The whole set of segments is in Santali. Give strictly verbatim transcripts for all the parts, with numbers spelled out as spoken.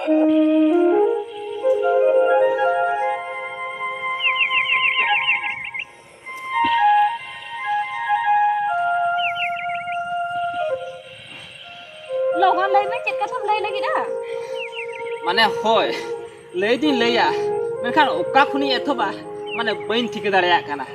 ᱞᱚᱜᱚᱱ ᱞᱟᱹᱭ ᱢᱮ, ᱪᱮᱫ ᱠᱟᱛᱷᱟᱢ ᱞᱟᱹᱭ ᱞᱟᱹᱜᱤᱫᱼᱟ? ᱢᱟᱱᱮ, ᱦᱳᱭ, ᱞᱟᱹᱭ ᱫᱩᱧ ᱞᱟᱹᱭᱟ, ᱢᱮᱱᱠᱷᱟᱱ ᱚᱠᱟ ᱠᱷᱚᱱᱤᱧ ᱮᱛᱚᱦᱚᱵᱟ, ᱢᱟᱱᱮ, ᱵᱟᱹᱧ ᱴᱷᱤᱠᱟᱹ ᱫᱟᱲᱮᱭᱟᱜ ᱠᱟᱱᱟ᱾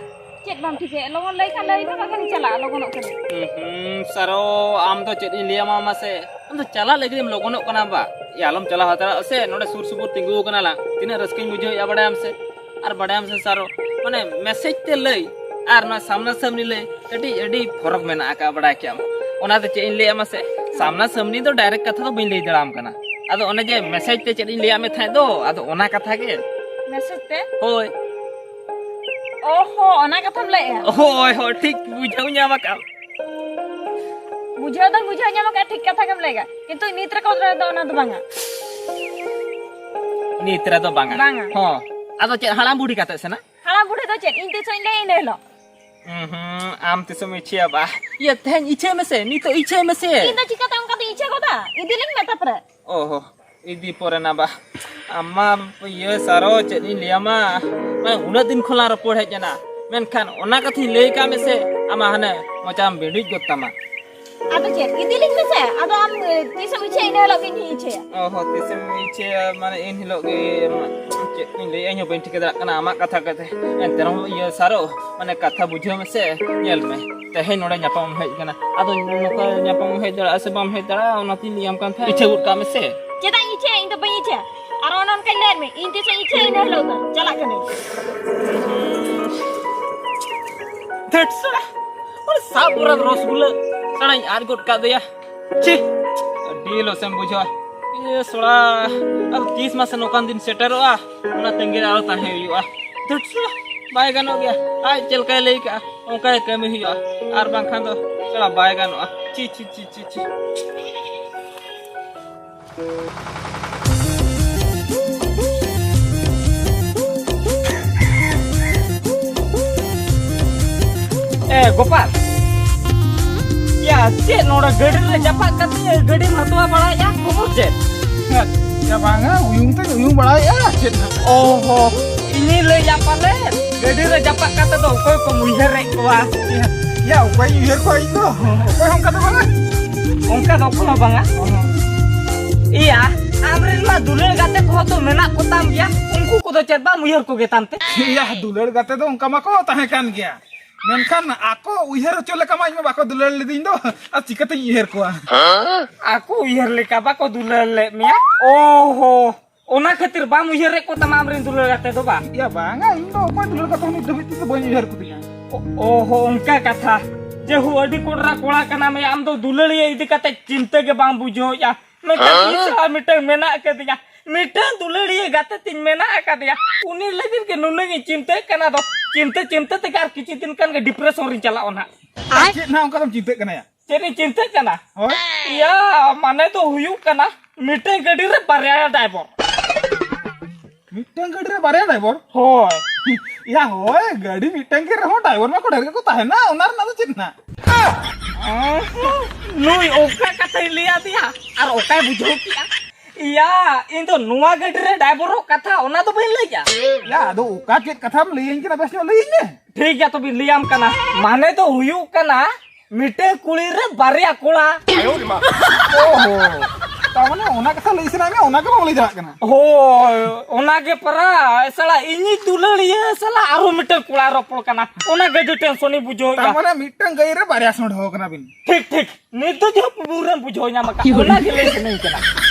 ᱪᱮᱫ ᱵᱟᱢ ᱴᱷᱤᱠᱟᱹᱭᱮᱫ? ᱞᱚᱜᱚᱱ ᱞᱟᱹᱭ ᱠᱷᱟᱱ ᱞᱟᱹᱭ ᱢᱮ, ᱵᱟᱠᱷᱟᱱᱤᱧ ᱪᱟᱞᱟᱜᱼᱟ, ᱞᱚᱜᱚᱱᱚᱜ ᱠᱟᱹᱱᱟᱹᱧ᱾ ᱦᱩᱸ, ᱦᱩᱸ, ᱥᱟᱨᱚ, ᱟᱢ ᱫᱚ ᱪᱮᱫ ᱤᱧ ᱞᱟᱹᱭᱟᱢᱟ ᱢᱟᱥᱮ? ᱟᱢ ᱫᱚ ᱪᱟᱞᱟᱜ ᱞᱟᱹᱜᱤᱫ ᱮᱢ ᱞᱚᱜᱚᱱᱚᱜ ᱠᱟᱱᱟ ᱵᱟ? ᱮ, ᱟᱞᱚᱢ ᱪᱟᱞᱟᱣ ᱦᱟᱛᱟᱲᱚᱜᱼᱟ ᱥᱮ, ᱱᱚᱰᱮ ᱥᱩᱨ ᱥᱩᱯᱩᱨ ᱛᱤᱸᱜᱩ ᱟᱠᱟᱱᱟ ᱞᱟᱝ, ᱛᱤᱱᱟᱹᱜ ᱨᱟᱹᱥᱠᱟᱹᱧ ᱵᱩᱡᱷᱟᱹᱣᱮᱫᱼᱟ ᱵᱟᱲᱟᱭᱟᱢ ᱥᱮ? ᱟᱨ ᱵᱟᱲᱟᱭᱟᱢ ᱥᱮ ᱥᱟᱨᱚ, ᱢᱟᱱᱮ, ᱢᱮᱥᱮᱡᱽ ᱛᱮ ᱞᱟᱹᱭ ᱟᱨ ᱱᱚᱣᱟ ᱥᱟᱢᱱᱟ ᱥᱟᱢᱱᱤ ᱞᱟᱹᱭ ᱠᱟᱹᱴᱤᱡ ᱟᱹᱰᱤ ᱯᱷᱚᱨᱚᱠ ᱢᱮᱱᱟᱜ ᱟᱠᱟᱫᱼᱟ, ᱵᱟᱲᱟᱭ ᱠᱮᱜᱼᱟᱢ᱾ ᱚᱱᱟᱛᱮ ᱪᱮᱫ ᱤᱧ ᱞᱟᱹᱭᱟ ᱢᱟᱥᱮ, ᱥᱟᱢᱱᱟ ᱥᱟᱢᱱᱤ ᱫᱚ ᱰᱟᱭᱨᱮᱠᱴ ᱠᱟᱛᱷᱟ ᱫᱚ ᱵᱟᱹᱧ ᱞᱟᱹᱭ ᱫᱟᱲᱮᱭᱟᱢ ᱠᱟᱱᱟ᱾ ᱟᱫᱚ ᱚᱱᱮ ᱡᱮ ᱢᱮᱥᱮᱡᱽ ᱛᱮ ᱪᱮᱫ ᱤᱧ ᱞᱟᱹᱭᱟᱫ ᱢᱮ ᱛᱟᱦᱮᱸᱫ ᱫᱚ, ᱟᱫᱚ ᱚᱱᱟ ᱠᱟᱛᱷᱟ ᱜᱮ᱾ ᱢᱮᱥᱮᱡᱽ ᱛᱮ? ᱦᱳᱭ᱾ ᱚ ᱦᱚ, ᱚᱱᱟ ᱠᱟᱛᱷᱟᱢ ᱞᱟᱹᱭᱮᱜᱼᱟ? ᱦᱳᱭ, ᱦᱳᱭ, ᱴᱷᱤᱠ ᱵᱩᱡᱷᱟᱹᱣ ᱧᱟᱢ ᱟᱠᱟᱫ᱾ ᱵᱩᱡᱷᱟᱹᱣ ᱫᱚᱧ ᱵᱩᱡᱷᱟᱹᱣ ᱧᱟᱢ ᱟᱠᱟᱫ, ᱴᱷᱤᱠ ᱠᱟᱛᱷᱟ ᱜᱮᱢ ᱞᱟᱹᱭ ᱟᱠᱟᱫ, ᱠᱤᱱᱛᱩ ᱱᱤᱛ ᱨᱮᱠᱚ ᱨᱮᱫᱚ ᱚᱱᱟ ᱫᱚ ᱵᱟᱝᱟ᱾ ᱱᱤᱛ ᱨᱮᱫᱚ ᱵᱟᱝᱟ? ᱵᱟᱝᱟ᱾ ᱦᱚᱸ᱾ ᱟᱫᱚ ᱪᱮᱫ ᱦᱟᱲᱟᱢ ᱵᱩᱲᱦᱤ ᱠᱟᱛᱮ ᱥᱮ ᱱᱟ? ᱦᱟᱲᱟᱢ ᱵᱩᱲᱦᱤ ᱫᱚ ᱪᱮᱫ? ᱤᱧ ᱛᱤᱥᱚᱜ ᱤᱧ ᱞᱟᱹᱭᱟ ᱤᱱᱟᱹ ᱦᱤᱞᱳᱜ᱾ ᱦᱩᱸ, ᱦᱩᱸ, ᱟᱢ ᱛᱤᱥᱮᱢ ᱤᱪᱷᱟᱹᱭᱟ ᱵᱟ? ᱤᱭᱟᱹ, ᱛᱮᱦᱮᱧ ᱤᱪᱷᱟᱹᱭ ᱢᱮᱥᱮ, ᱱᱤᱛᱚᱜ ᱤᱪᱷᱟᱹᱭ ᱢᱮᱥᱮ᱾ ᱤᱧ ᱫᱚ ᱪᱤᱠᱟᱹᱛᱮ ᱚᱱᱠᱟ ᱫᱚ ᱤᱪᱷᱟᱹ ᱜᱚᱫᱟ? ᱤᱫᱤ ᱞᱤᱧ ᱢᱮ ᱛᱟᱯᱚᱨᱮ᱾ ᱚᱦᱚ, ᱤᱫᱤ ᱯᱚᱨᱮ ᱱᱟ ᱵᱟ᱾ ᱟᱢ ᱢᱟ ᱤᱭᱟᱹ ᱥᱟᱨᱚ, ᱪᱮᱫ ᱤᱧ ᱞᱟᱹᱭᱟᱢᱟ? ᱢᱟᱱᱮ ᱩᱱᱟᱹᱜ ᱫᱤᱱ ᱠᱷᱚᱱ ᱞᱟᱝ ᱨᱚᱯᱚᱲ ᱦᱮᱡ ᱮᱱᱟ, ᱢᱮᱱᱠᱷᱟᱱ ᱚᱱᱟ ᱠᱟᱛᱷᱟᱧ ᱞᱟᱹᱭ ᱠᱟᱜ ᱢᱮᱥᱮ, ᱟᱢᱟᱜ ᱦᱟᱱᱮ ᱢᱚᱪᱟᱢ ᱵᱤᱸᱰᱩᱡ ᱜᱚᱫ ᱛᱟᱢᱟ᱾ ᱟᱫᱚ ᱪᱮᱫ? ᱤᱫᱤ ᱞᱤᱧ ᱢᱮᱥᱮ, ᱟᱫᱚ ᱟᱢ, ᱮ, ᱛᱤᱥᱮᱢ ᱤᱪᱷᱟᱹᱭᱟ, ᱤᱱᱟᱹ ᱦᱤᱞᱳᱜ ᱜᱤᱧ ᱤᱪᱷᱟᱹᱭᱟ᱾ ᱚᱦᱚ, ᱛᱤᱥᱮᱢ ᱤᱪᱷᱟᱹᱭᱟ, ᱢᱟᱱᱮ ᱤᱱ ᱦᱤᱞᱳᱜ ᱜᱮ, ᱪᱮᱫ ᱠᱚᱧ ᱞᱟᱹᱭᱟ, ᱤᱧ ᱦᱚᱸ ᱵᱟᱹᱧ ᱴᱷᱤᱠᱟᱹ ᱫᱟᱲᱮᱭᱟᱜ ᱠᱟᱱᱟ ᱟᱢᱟᱜ ᱠᱟᱛᱷᱟ ᱠᱟᱛᱮ᱾ ᱮᱱᱛᱮ ᱨᱮᱦᱚᱸ ᱤᱭᱟᱹ ᱥᱟᱨᱚ, ᱢᱟᱱᱮ ᱠᱟᱛᱷᱟ ᱵᱩᱡᱷᱟᱹᱣ ᱢᱮᱥᱮ, ᱧᱮᱞ ᱢᱮ, ᱛᱮᱦᱮᱧ ᱱᱚᱰᱮ ᱧᱟᱯᱟᱢ ᱮᱢ ᱦᱮᱡ ᱟᱠᱟᱱᱟ, ᱟᱫᱚ ᱱᱚᱝᱠᱟ ᱧᱟᱯᱟᱢ ᱮᱢ ᱦᱮᱡ ᱫᱟᱲᱮᱭᱟᱜᱼᱟ ᱥᱮ ᱵᱟᱢ ᱦᱮᱡ ᱫᱟᱲᱮᱭᱟᱜᱼᱟ, ᱚᱱᱟᱛᱤᱧ ᱞᱟᱹᱭᱟᱢ ᱠᱟᱱ ᱛᱟᱦᱮᱸᱫ, ᱤᱪᱷᱟᱹ ᱜᱚᱫ ᱠᱟᱜ ᱢᱮᱥᱮ᱾ ᱪᱮᱫᱟᱜ ᱤᱧ ᱤᱪᱷᱟᱹᱭᱟ? ᱤᱧ ᱫᱚ ᱵᱟᱹᱧ ᱤᱪᱷᱟᱹᱭᱟ᱾ ᱟᱨ ᱚᱱᱮ ᱚᱱᱠᱟᱧ ᱞᱟᱹᱭᱟᱫ ᱢᱮ, ᱤᱧ ᱛᱤᱥᱚᱜ ᱤᱧ ᱤᱪᱷᱟᱹᱭᱟ, ᱤᱱᱟᱹ ᱦᱤᱞᱳᱜ ᱫᱚ ᱪᱟᱞᱟᱜ ᱠᱟᱹᱱᱟᱹᱧ᱾ ᱫᱷᱟᱹᱴ ᱥᱟᱲᱟ, ᱚᱱᱟ ᱥᱟᱵ ᱵᱚᱨᱟᱫ ᱨᱚᱥᱜᱩᱞᱟᱹ ᱥᱟᱲᱟᱧ ᱟᱫ ᱜᱚᱫ ᱠᱟᱜ ᱫᱚᱭᱟ᱾ ᱪᱷᱤ, ᱟᱹᱰᱤ ᱞᱚᱥᱮᱢ ᱵᱩᱡᱷᱟᱹᱣᱟ᱾ ᱮ ᱥᱚᱲᱟ, ᱟᱫᱚ ᱛᱤᱥ ᱢᱟᱥᱮ ᱱᱚᱝᱠᱟᱱ ᱫᱤᱱ ᱥᱮᱴᱮᱨᱚᱜᱼᱟ, ᱚᱱᱟ ᱛᱟᱺᱜᱤ ᱨᱮ ᱟᱨᱚ ᱛᱟᱦᱮᱸ ᱦᱩᱭᱩᱜᱼᱟ᱾ ᱫᱷᱟᱹᱴ ᱥᱚᱲᱟ, ᱵᱟᱭ ᱜᱟᱱᱚᱜ ᱜᱮᱭᱟ᱾ ᱟᱡ ᱪᱮᱫ ᱞᱮᱠᱟᱭ ᱞᱟᱹᱭ ᱠᱟᱜᱼᱟ, ᱚᱱᱠᱟ ᱜᱮ ᱠᱟᱹᱢᱤ ᱦᱩᱭᱩᱜᱼᱟ, ᱟᱨ ᱵᱟᱝᱠᱷᱟᱱ ᱫᱚ ᱥᱚᱲᱟ ᱵᱟᱭ ᱜᱟᱱᱚᱜᱼᱟ᱾ ᱪᱷᱤ, ᱪᱷᱤ, ᱪᱷᱤ, ᱪᱷᱤ, ᱪᱷᱤ᱾ ᱮ ᱜᱳᱯᱟᱞ, ᱭᱟ, ᱪᱮᱫ ᱱᱚᱰᱮ ᱜᱟᱹᱰᱤ ᱨᱮ ᱪᱟᱯᱟᱫ ᱠᱟᱛᱮ ᱜᱟᱹᱰᱤᱢ ᱦᱟᱛᱣᱟ ᱵᱟᱲᱟᱭᱮᱫᱼᱟ? ᱠᱷᱚᱵᱚᱨ ᱪᱮᱫ? ᱭᱟ ᱵᱟᱝᱟ, ᱩᱭᱩᱝ ᱛᱮᱧ ᱩᱭᱩᱝ ᱵᱟᱲᱟᱭᱮᱫᱼᱟ, ᱪᱮᱫ ᱦᱟᱸᱜ? ᱚᱦᱚ, ᱤᱧᱤᱧ ᱞᱟᱹᱭᱟ ᱯᱟᱞᱮ, ᱜᱟᱹᱰᱤ ᱨᱮ ᱪᱟᱯᱟᱫ ᱠᱟᱛᱮ ᱫᱚ ᱚᱠᱚᱭ ᱠᱚᱢ ᱩᱭᱦᱟᱹᱨᱮᱫ ᱠᱚᱣᱟ? ᱭᱟ, ᱚᱠᱚᱭᱤᱧ ᱩᱭᱦᱟᱹᱨ ᱠᱚᱣᱟ ᱤᱧ ᱫᱚ? ᱚᱠᱚᱭ ᱦᱚᱸ ᱚᱱᱠᱟ ᱫᱚ ᱵᱟᱝᱟ᱾ ᱚᱱᱠᱟ ᱫᱚ ᱚᱠᱚᱭ ᱦᱚᱸ ᱵᱟᱝᱟ? ᱚᱦᱚᱸ᱾ ᱤᱭᱟ, ᱟᱢᱨᱮᱱ ᱢᱟ ᱫᱩᱞᱟᱹᱲ ᱜᱟᱛᱮ ᱠᱚᱦᱚᱸ ᱛᱚ ᱢᱮᱱᱟᱜ ᱠᱚᱛᱟᱢ ᱜᱮᱭᱟ, ᱩᱱᱠᱩ ᱠᱚᱫᱚ ᱪᱮᱫ ᱵᱟᱢ ᱩᱭᱦᱟᱹᱨ ᱠᱚᱜᱮ ᱛᱟᱢ ᱛᱮ? ᱭᱟ, ᱫᱩᱞᱟᱹᱲ ᱜᱟᱛᱮ ᱫᱚ ᱚᱱᱠᱟ ᱢᱟᱠᱚ ᱛᱟᱦᱮᱸ ᱠᱟᱱ ᱜᱮᱭᱟ, ᱢᱮᱱᱠᱷᱟᱱ ᱟᱠᱚ ᱩᱭᱦᱟᱹᱨ ᱦᱚᱪᱚ ᱞᱮᱠᱟ ᱢᱟ ᱤᱧ ᱢᱟ ᱵᱟᱠᱚ ᱫᱩᱞᱟᱹᱲ ᱞᱤᱫᱤᱧ ᱫᱚ, ᱟᱨ ᱪᱤᱠᱟᱹᱛᱤᱧ ᱩᱭᱦᱟᱹᱨ ᱠᱚᱣᱟ? ᱟᱠᱚ ᱩᱭᱦᱟᱹᱨ ᱞᱮᱠᱟ ᱵᱟᱠᱚ ᱫᱩᱞᱟᱹᱲ ᱞᱮᱫ ᱢᱮᱭᱟ? ᱚᱦᱚ, ᱚᱱᱟ ᱠᱷᱟᱹᱛᱤᱨ ᱵᱟᱢ ᱩᱭᱦᱟᱹᱨᱮᱫ ᱠᱚ ᱛᱟᱢᱟ ᱟᱢᱨᱮᱱ ᱫᱩᱞᱟᱹᱲ ᱜᱟᱛᱮ ᱫᱚ ᱵᱟᱝ? ᱭᱟ ᱵᱟᱝᱟ, ᱤᱧ ᱫᱚ ᱚᱠᱚᱭ ᱫᱩᱞᱟᱹᱲ ᱜᱟᱛᱮ ᱦᱚᱸ ᱱᱤᱛ ᱫᱷᱟᱹᱵᱤᱡ ᱛᱮᱫᱚ ᱵᱟᱹᱧ ᱩᱭᱦᱟᱹᱨ ᱠᱚᱫᱤᱧᱟ᱾ ᱚ-, ᱚᱦᱚ, ᱚᱱᱠᱟ ᱠᱟᱛᱷᱟ᱾ ᱡᱮᱦᱩ, ᱟᱹᱰᱤ ᱠᱚᱰᱨᱟ ᱠᱚᱲᱟ ᱠᱟᱱᱟᱢ ᱭᱟ, ᱟᱢ ᱫᱚ ᱫᱩᱞᱟᱹᱲᱤᱭᱟᱹ ᱤᱫᱤ ᱠᱟᱛᱮ ᱪᱤᱱᱛᱟᱹ ᱜᱮ ᱵᱟᱝ ᱵᱩᱡᱷᱟᱹᱣᱮᱫᱼᱟ᱾ ᱢᱮᱱᱠᱷᱟᱱ ᱦᱮᱸ? ᱤᱧ ᱥᱟᱞᱟᱜ ᱢᱤᱫᱴᱟᱝ ᱢᱮᱱᱟᱜ ᱟᱠᱟᱫᱤᱧᱟ, ᱢᱤᱫᱴᱟᱝ ᱫᱩᱞᱟᱹᱲᱤᱭᱟᱹ ᱜᱟᱛᱮ ᱛᱤᱧ ᱢᱮᱱᱟᱜ ᱟᱠᱟᱫᱮᱭᱟ, ᱩᱱᱤ ᱞᱟᱹᱜᱤᱫ ᱜᱮ ᱱᱩᱱᱟᱹᱜ ᱤᱧ ᱪᱤᱱᱛᱟᱹᱜ ᱠᱟᱱᱟ ᱫᱚ, ᱪᱤᱱᱛᱟᱹ ᱪᱤᱱᱛᱟᱹ ᱛᱮᱜᱮ ᱟᱨ ᱠᱤᱪᱷᱩ ᱫᱤᱱ ᱠᱷᱟᱱ ᱜᱮ depression ᱨᱤᱧ ᱪᱟᱞᱟᱜᱼᱟ ᱱᱟᱦᱟᱜ᱾ ᱪᱮᱫ ᱱᱟᱦᱟᱜ ᱚᱱᱠᱟ ᱫᱚᱢ ᱪᱤᱱᱛᱟᱹᱜ ᱠᱟᱱᱟ ᱭᱟ? ᱪᱮᱫ ᱤᱧ ᱪᱤᱱᱛᱟᱹᱜ ᱠᱟᱱᱟ? ᱦᱳᱭ᱾ ᱤᱭᱟ, ᱢᱟᱱᱮ ᱫᱚ ᱦᱩᱭᱩᱜ ᱠᱟᱱᱟ, ᱢᱤᱫᱴᱟᱝ ᱜᱟᱹᱰᱤ ᱨᱮ ᱵᱟᱨᱭᱟ driver᱾ ᱢᱤᱫᱴᱟᱝ ᱜᱟᱹᱰᱤ ᱨᱮ ᱵᱟᱨᱭᱟ driver? ᱦᱳᱭ᱾ ᱭᱟ ᱦᱳᱭ, ᱜᱟᱹᱰᱤ ᱢᱤᱫᱴᱟᱝ ᱜᱮ ᱨᱮᱦᱚᱸ driver ᱢᱟ ᱠᱚ ᱰᱷᱮᱨ ᱜᱮᱠᱚ ᱛᱟᱦᱮᱱᱟ, ᱚᱱᱟ ᱨᱮᱱᱟᱜ ᱫᱚ ᱪᱮᱫ ᱱᱟᱜ? ᱱᱩᱭ ᱚᱠᱟ ᱠᱟᱛᱷᱟᱭ ᱞᱟᱹᱭ ᱟᱫᱮᱭᱟ ᱟᱨ ᱚᱠᱟᱭ ᱵᱩᱡᱷᱟᱹᱣ ᱠᱮᱜᱼᱟ? ᱤᱭᱟ, ᱤᱧ ᱫᱚ ᱱᱚᱣᱟ ᱜᱟᱹᱰᱤ ᱨᱮ driverᱚᱜ ᱠᱟᱛᱷᱟ ᱚᱱᱟ ᱫᱚ ᱵᱟᱹᱧ ᱞᱟᱹᱭᱟ᱾ ᱭᱟ, ᱟᱫᱚ ᱚᱠᱟ ᱪᱮᱫ ᱠᱟᱛᱷᱟᱢ ᱞᱟᱹᱭᱟᱹᱧ ᱠᱟᱱᱟ, ᱵᱮᱥ ᱧᱚᱜ ᱞᱟᱹᱭᱟᱹᱧ ᱢᱮ᱾ ᱴᱷᱤᱠ ᱜᱮᱭᱟ, ᱛᱚᱵᱮ ᱞᱟᱹᱭᱟᱢ ᱠᱟᱱᱟ᱾ ᱢᱟᱱᱮ ᱫᱚ ᱦᱩᱭᱩᱜ ᱠᱟᱱᱟ, ᱢᱤᱫᱴᱟᱝ ᱠᱩᱲᱤ ᱨᱮ ᱵᱟᱨᱭᱟ ᱠᱚᱲᱟ᱾ ᱳᱦᱳ, ᱛᱟᱨ ᱢᱟᱱᱮ ᱚᱱᱟ ᱠᱟᱛᱷᱟ ᱞᱟᱹᱭ ᱥᱟᱱᱟᱭᱮᱫ ᱢᱮᱭᱟ, ᱚᱱᱟ ᱜᱮ ᱵᱟᱢ ᱞᱟᱹᱭ ᱫᱟᱲᱮᱭᱟᱜ ᱠᱟᱱᱟ᱾ ᱦᱳᱭ, ᱚᱱᱟ ᱜᱮ ᱯᱟᱨᱟ, ᱥᱟᱞᱟ ᱤᱧᱤᱡ ᱫᱩᱞᱟᱹᱲᱤᱭᱟᱹ ᱥᱟᱞᱟ ᱟᱨᱦᱚᱸ ᱢᱤᱫᱴᱟᱝ ᱠᱚᱲᱟ ᱨᱚᱯᱚᱲ ᱠᱟᱱᱟ, ᱚᱱᱟ ᱜᱮ ᱟᱹᱰᱤ tensionᱤᱧ ᱵᱩᱡᱷᱟᱹᱣᱮᱫᱼᱟ᱾ ᱛᱟᱨ ᱢᱟᱱᱮ ᱢᱤᱫᱴᱟᱝ ᱜᱟᱹᱭ ᱨᱮ ᱵᱟᱨᱭᱟ ᱥᱚᱸᱰᱷᱚ ᱠᱟᱱᱟ ᱵᱤᱱ᱾ ᱴᱷᱤᱠ, ᱴᱷᱤᱠ, ᱱᱤᱛ ᱫᱚ ᱡᱮᱦᱳᱠ ᱯᱩᱨᱟᱹᱢ ᱵᱩᱡᱷᱟᱹᱣ ᱧᱟᱢ ᱟᱠᱟᱫ, ᱚᱱᱟ ᱜᱮ ᱞᱟᱹᱭ ᱥᱟᱱᱟᱧ ᱠᱟᱱᱟ᱾